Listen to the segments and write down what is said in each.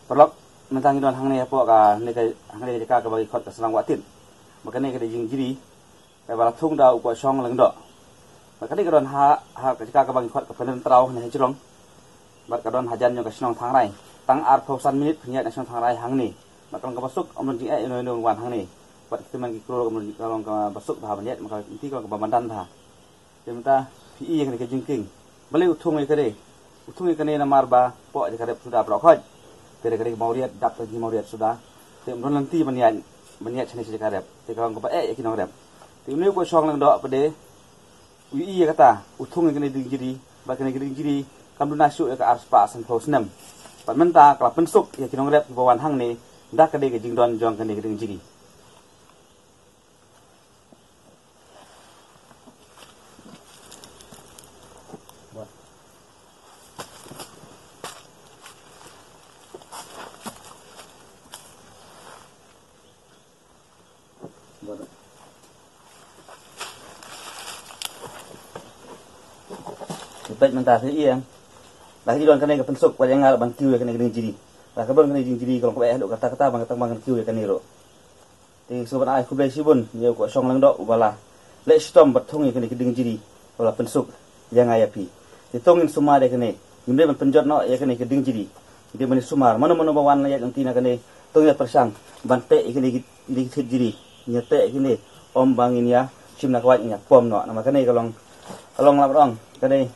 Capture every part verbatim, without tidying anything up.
Paralok, mynta ngi don hangne hapoh kane ka, hangne ka jaka kaba ngi khot ka Shnong Wahtit. Bad kane ka dei ka jingjri kaba la thung da u Kohshong Lyngdoh. Bad kane ka don ha, ha ka jaka kaba ngi khot ka Pyndentraw hangne ha jrong. Bad ka don hajan jong ka shnong Thangrai. Tang arphew san minit phin ïaid na shnong Thangrai hangne. Bad ka long kaba suk, ym don jingeh ïa uno uno uba wan hangne. Bad ki tymmen ki krur, ka long kaba suk bha ban ïaid, bad ka lynti ka long kaba madan bha. Te mynta phi i ïa kane ka jingkieng. Balei u thung ïa kane? U thung ïa kane namar ba hapoh jaka rep suda baroh khoit. Te da ka dei ka mawriat, dap ka jingmawriat suda. Te ym don lynti ban ïaid, ban ïaid shane sha jaka rep. Te ka long kaba eh ïa ki nongrep. Te une u Kohshong Lyngdoh pat de u i ïa kata, u thung ïa kane ka jingjri, bad kane ka jingjri kam duna shuh ïa ka arspah sanphew snem. Bad mynta ka la pynsuk ïa ki nongrep kiba wan hangne da ka dei ka jingdon jong kane ka jingjri. Peit mynta phi i ïa. Da ka jingdon kane ka pynsuk bad ïa nga ruh ban kiew ïa kane ka jingjri. Da kaba don kane ka jingjri ka long kaba eh haduh katta katta ban kata ban kiew ïa kane ruh. Te sngewbha ban ai khublei shibun ïa u Kohshong Lyngdoh uba la leh shitom bad thung ïa kane ka jingjri, uba la pynsuk ïa nga ïa phi. Te to ngin sumar ïa kane, ngim dei ban pynjot noh ïa kane ka jingjri. Ngim dei ban sumar, mano mano ba wan ïaid lynti na kane, to ngin ïa pyrshang ban teh ïa kane ki, kine ki thied jri. Ngin ïa teh ïa kine, ym ba ngin ïa shim na ka wait, ngin ïa pom noh. Namar kane ka long, ka long lap rong, kane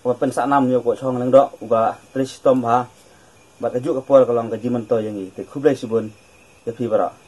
kaba pynsah nam ïa u Kohshong Lyngdoh uba trei shitom bha. Bad kajuh ka por ka long ka jingmyntoi ïa ngi. Te khublei shibun ïa phi baroh.